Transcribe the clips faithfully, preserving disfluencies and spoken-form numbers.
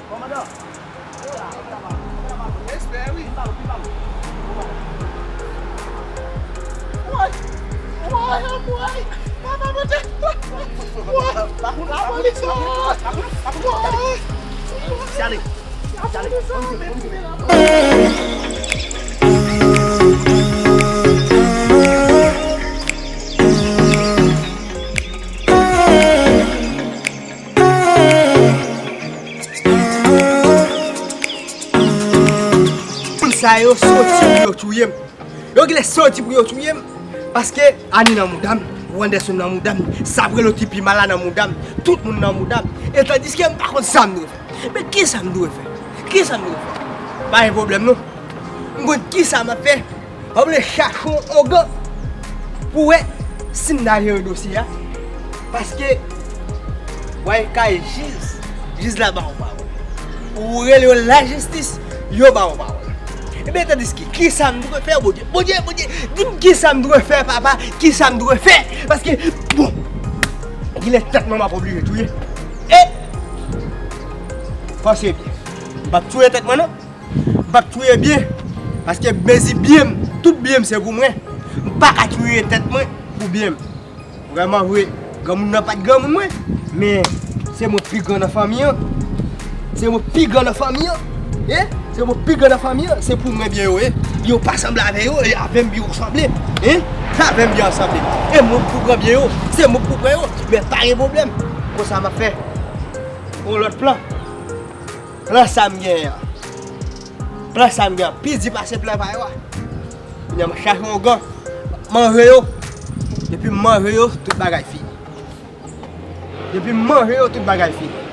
Kòmandan. Respè, wi. Woy! Woy, anmwey! Papa Bondye! Woy! Lapolis, woy! Woy! Lapolis, woy! Moun sa yo soti pou yo touye m. Yo genlè soti pou yo touye m. Paske Ani nan mouda m, Wanderson nan mouda m, Sabrelo ki pi mal la nan mouda m, tout moun nan mouda m. E tandiske m pa konn sa m dwe fè. Men kisa m dwe fè? Kisa m dwe fè? Pa gen pwoblèm non. M konn kisa m ap fè. Ou vle chache yon ougan pou wè si m ta jere dosye a. Paske w al kay jij, jij la ba w pawòl. Ou rele yo lajistis, yo ba w pawòl. Ebyen, tandiske, kisa m dwe fè, Bondye? Bondye, Bondye, di m kisa m dwe fè, papa, kisa m dwe fè? Paske, bon, genlè tèt mwen m ap oblije touye. E, panse byen. M p ap touye tèt mwen, non. M p ap touye byen, paske mezi byen m, tout byen m se pou mwen. M pa ka touye tèt mwen pou byen m. Vrèman vre, granmoun nan pa t granmoun mwen, men se mwen pi gran nan fanmi an. Se mwen pi gran nan fanmi an. E, se mwen pi gran nan fanmi an, se pou mwen byen yo ye. Yo pa sanble avè yo, e avè m byen yo sanble. E, se avè m byen yo sanble. E mwen pou pran byen yo, se mwen pou pran yo, men pa gen pwoblèm. Konsa m ap fè yon lòt plan. Plan sa m genyen an. Plan sa m gen an pi di pase plan pa yo a. Kounye a m chache yon ougan, m manje yo. Depi m manje yo, tout bagay fini. Depi m manje yo, tout bagay fini.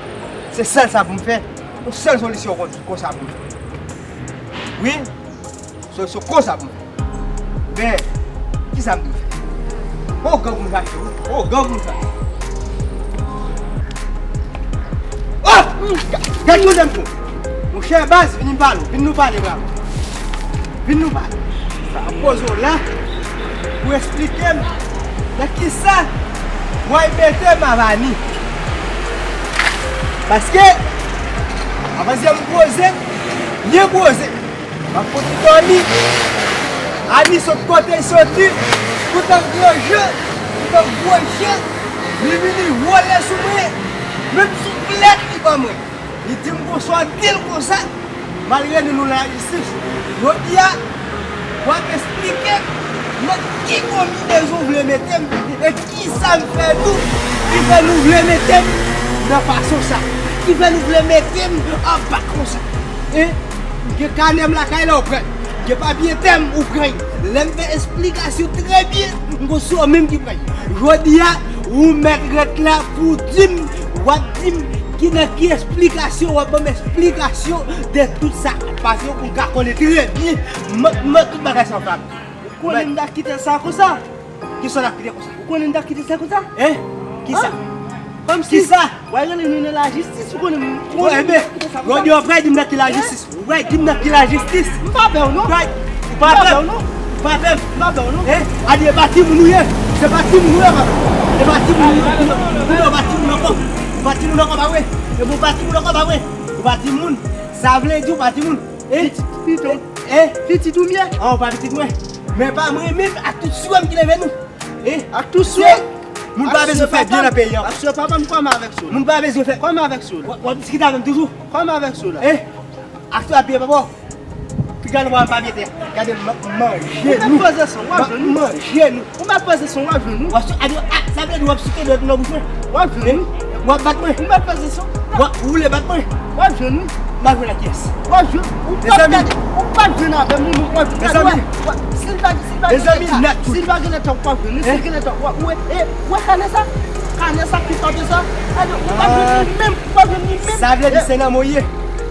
Se sèl sa pou m fè. Yon sèl solisyon kon, konsa pou m fè. Wi, solisyon konsa pou m fè. Ben, kisa m dwe fè? O, gang pou m chache, wi. O, gang pou m chache. Oh! Ga-, gad kote m pran. Monchè baz, vin m pale w. Vin nou pale, bravo. Vin nou pale. Sa ap poze w la pou w esplike m nan kisa w al mete m avè Ani. Paske, avan zyè m poze, byen poze. M ap fout dòmi. Ani sot kote l soti, tout an gran je, tout an gwo je, li vini vole sou mwen. Menm souflèt li ban mwen. Li di m konsa, w di l konsa. Malgre nou, nou lajistis, jodi a, w ap esplike m nan ki konbinezon w vle mete m e kisa m fè nou ki fè nou vle mete m nan fason sa, ki fè nou vle mete m anba konsa. E, m gen kanè m lakay la, ou pran l. M gen papye tè m, ou pran l. Lè m fè esplikasyon trè byen, m konn se ou menm ki pran l. Jodi a, ou mèt ret la pou w di m, w ap di m ki nan ki esplikasyon, w ap ban m esplikasyon de tout sa k ap pase yo pou m ka konnen trè byen mwen, mwen, tout bagay sa yo fè. Ou konnen m ta kite sa konsa? Kisa w t ap kite konsa? Ou konnen m t ap kite sa konsa? Hein? Kisa? Kòmsi. Kisa? W a rele nou nan lajistis, ou konnen m. Bon, enben, jodi a w pral di m nan ki lajistis. Ou pral di m nan ki lajistis. M pa pè w non. Ou pa pè m. Ou pa pè m. M pa pè w non. Hein? Adi, e pa timoun ou ye. Se pa timoun ou ye, papa. E pa timoun ou ye. Ou pa timoun ankò. Ou pa timoun ankò, pa vre? E bon, ou pa timoun ankò, pa vre? Ou pa timoun. Sa vle di ou pa timoun. Eh, pitit, pitit, eh, pitit ou m ye? Ah, ou pa pitit mwen. Men pa mwen menm ak tout sou m ki leve nou. Eh, ak tout sou m. Moun pa bezwen fè byen nan peyi an. Ak sou papa m, kòman avèk sou la? Moun pa bezwen fè. Kòman avèk sou la? W ap diskite avè m toujou. Kòman avèk sou la? Eh, ak sou ap byen papa. Pi gade w pa byen tè. Gade m manje nou. Ou mèt peze san, w ap jwenn nou. Manje nou. Ou mèt peze san, w ap jwenn nou. W ap sou, adi, ah, sa vle di w ap souke dwèt nan bouch mwen. W ap jwenn nou. W ap bat mwen. Ou mèt peze san. W ap, ou vle bat mwen. W ap jwenn nou. M ap jwenn ak kiyès? W ap jwenn. Ou p ap gade. Ou p ap jwenn avè m, ou p ap jwenn. Mezanmi. Si l pa, si l pa gen nèt tan, si l pa gen nèt tan, w ap jwenn nou. Si l gen nèt tan, w ap, ou wè, e, ou wè kanè sa? Kanè sa ki frape sa? Adi, ou p ap jwenn li menm, ou p ap jwenn li menm. Sa vle di se nan mwen ye.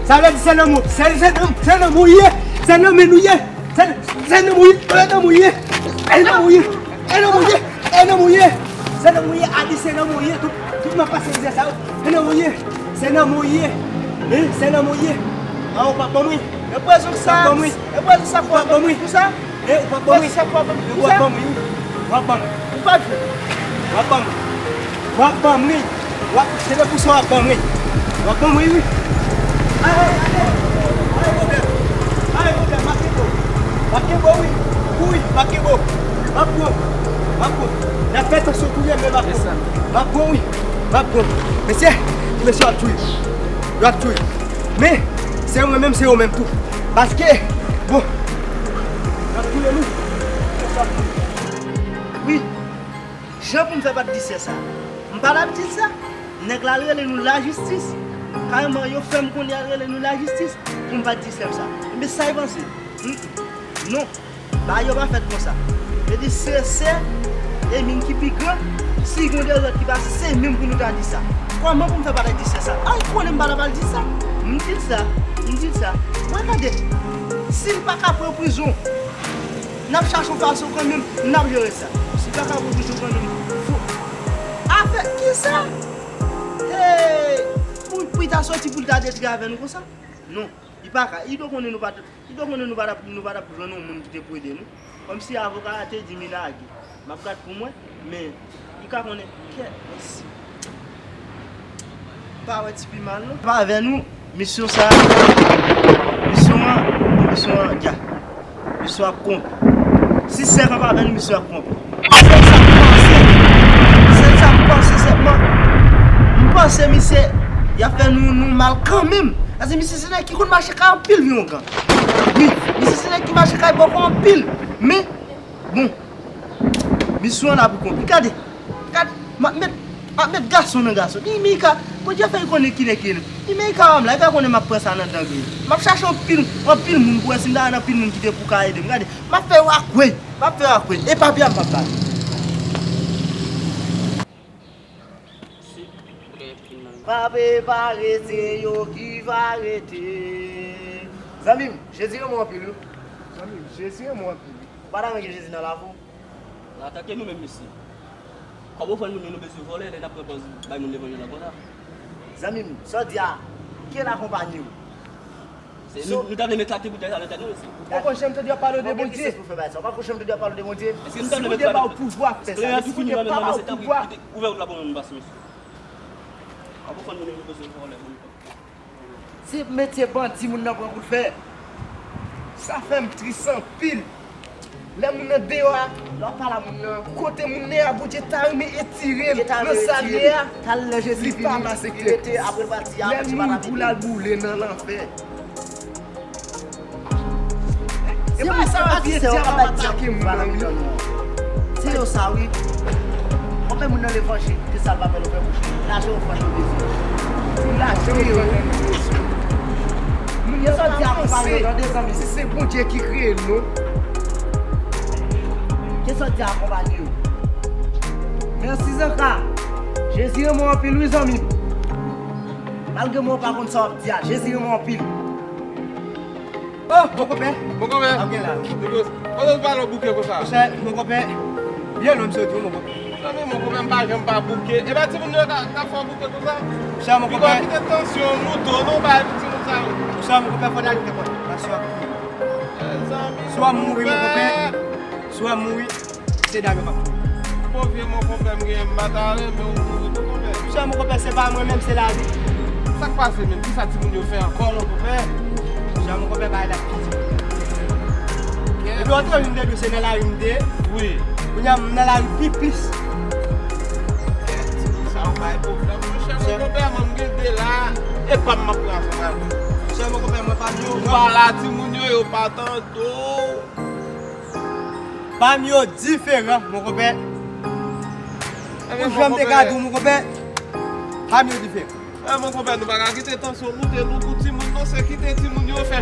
Sa vle di se nan mwen, se, se nan, se nan mwen ye. Se nan men nou ye. Se, se nan mwen ye. Se nan mwen ye. Se nan mwen ye. Se nan mwen ye. Se nan mwen ye. Adi, se nan mwen ye. Tout, tout m ap pase mizè sa yo. Se nan mwen ye. Se nan mwen ye. Men, se nan mwen ye. A, ou p ap ban mwen. E pwazon sa. Ou p ap ban mwen. E pwazon sa pou w ap ban mwen pou sa? Men, ou p ap ban mwen. Pwazon sa pou w ap ban mwen pou sa? Ou ap ban mwen, wi. W ap ban mwen. Ou p ap jwe. W ap ban mwen. W ap ban mwen. W ap, se de pou sa w ap ban mwen. W ap ban mwen, wi. Ay, ay, ay, ay, pwoblèm. Ay, pwoblèm. M ap kenbe w. M ap kenbe w, wi. Wi, m ap kenbe w. M ap pran w. M ap pran w. N ap fè tansyon touye, men m ap pran w. M ap pran w, wi. M ap pran w. Mesye, ti mesye w ap touye. Yo ap touye. Men, se mwen menm, se yo menm tou. Paske, bon, y ap touye nou. Wi, jan pou m fè pa t di sè sa? M pa t ap di l sa. Nèg la al rele nou lajistis. Kareman, yo fè m konnen y al rele nou lajistis pou m pa t di sè m sa. Ebyen, sa y panse? Mm, non. Bagay yo pa fèt konsa. Yo di se sè Emine ki pi gran, si gen de lòt ki pa, se menm pou nou ta di sa. Kòman pou m fè pa ta di sè sa? A, li konnen m pa ta pral di sa. M di l sa, m di l sa. Mwen gade, si l pa ka pran prizon, n ap chache yon fason kanmenm, n ap jere sa. Si l pa ka pran prizon kanmenm, fo. Afè, kisa? Hey! Pou, pou l ta sòti, pou l ta detri avè nou konsa? Non, li pa ka. Li dwe konnen nou pa t Li dwe konnen nou pa t ap, nou pa t ap jwenn yon moun ki te pou ede nou. Kòmsi avoka a te di m li lage. M ap gad pou mwen, men li ka konnen kè, mèsi. Pa wè ti pi mal, non. Pa avè nou, misyon sa, misyon an, misyon an, dja. Misyon ap konp. Si sèk an pa avè nou, misyon ap konp. Sèl sa m panse, sèl sa m panse sèlman, m panse misye, y ap fè nou, nou mal kanmenm. Paske misye se nèg ki konn mache kay anpil, wi, yon gran. Wi, misye se nèg ki mache kay bòkò anpil. Men, bon, misyon an la pou konpli. Gade, gade, m ap met, m ap met gason nan gason. Li, men li ka, Bondye fè l konnen kilè ki ye. Li, men li ka wè m la, li ka konnen m ap pran sa nan dan gri. M ap chache anpil, anpil moun pou wè si m ta jwenn anpil moun ki te pou ka ede m. Gade, m ap fè yo akwè. M ap fè yo akwè. E papye a m p ap ba yo. Pa prepare, se yo ki va rete. Zanmi m, Jezi renmen w anpil, wi. Zanmi m, Jezi renmen w anpil, wi. Ou pa ta renmen gen Jezi nan lavi w? Antanke nou menm, mesye. Kòb ofrann moun yo nou bezwen vòlè, lè n ap pran pòz bay moun levanjil la konsa. Zanmi m, sa w di a, ke l akonpaye w. Se nou, nou ta vle met late boutèy sa nan tèt nou, mesye. Ou poko janm tande yo pale de Bondye. Ou pa janm tande yo pale de Bondye. Èske nou ta vle met late? Si Bondye ba w pouvwa fè sa, si Bondye ba w pouvwa. Ouvè wout la pou nou pase, mesye. Kòb ofrann moun yo nou bezwen vòlè, moun. Se metye bandi moun nan pran pou l fè. Sa fè m tris anpil. Lè moun nan deyò a, lè w ap pale a moun nan, kote moun nan ye a, Bondye ta renmen etire l nan sa l ye a. Li pa masekte plis. Lè l mouri pou l al boule nan lanfè. E pa sa w ap vye di a m ap atake moun nan, wi. Se yo sa, wi. Konbyen moun nan levanjil, ki sa l pa fè nou fè bouch? Lajan ofrann nou bezwen. Lajan ofrann nou bezwen. Moun yo pa panse si se Bondye ki kreye nou. Ke sa w di a konpanye yo. Mèsi Zanka. Jezi renmen w anpil wi zanmi m. Malgre mwen pa konn sa w ap di a, Jezi renmen w anpil. Oh, mon konpè. Mon konpè. Ap gen la. Kote w pale w bouke konsa? Monchè, mon konpè. Byen lwen misye di w, mon konpè. Zanmi, mon konpè, m pa janm pa bouke. E pa timoun yo ka, ka fè w bouke konsa? Monchè, mon konpè. Pito kite tansyon w moute w non, bay timoun sa yo. Monchè, mon konpè, fò n al kite kòd. Tansyon ap moute. Zanmi, si w ap mouri, mon konpè. Si w ap mouri, se dam yo k ap touye w. Bon, vye mon konpè, m genyen, m pa ta renmen w mouri tou, konpè. Monchè, mon konpè, se pa mwen menm, se lavi. Sa k pase menm? Kisa timoun yo fè ankò, mon konpè? Monchè, mon konpè, bagay la pi di. Epi w ap tande m te di w se nan lari m te ye. Wi. Kounye a, m nan lari pi plis. Sa w bay pwoblèm, monchè, mon konpè, mwen m gen de la, e pa m m ap pran ansanm avè w. Monchè, mon konpè, mwen pa m yo. Ou pa la, timoun yo, yo pa tande w. Pa m yo diferan, mon konpè. Ou jan m te ka di w, mon konpè, pa m yo diferan. E, mon konpè, nou pa ka kite tansyon moute nou pou timoun, non, se kite timoun yo fè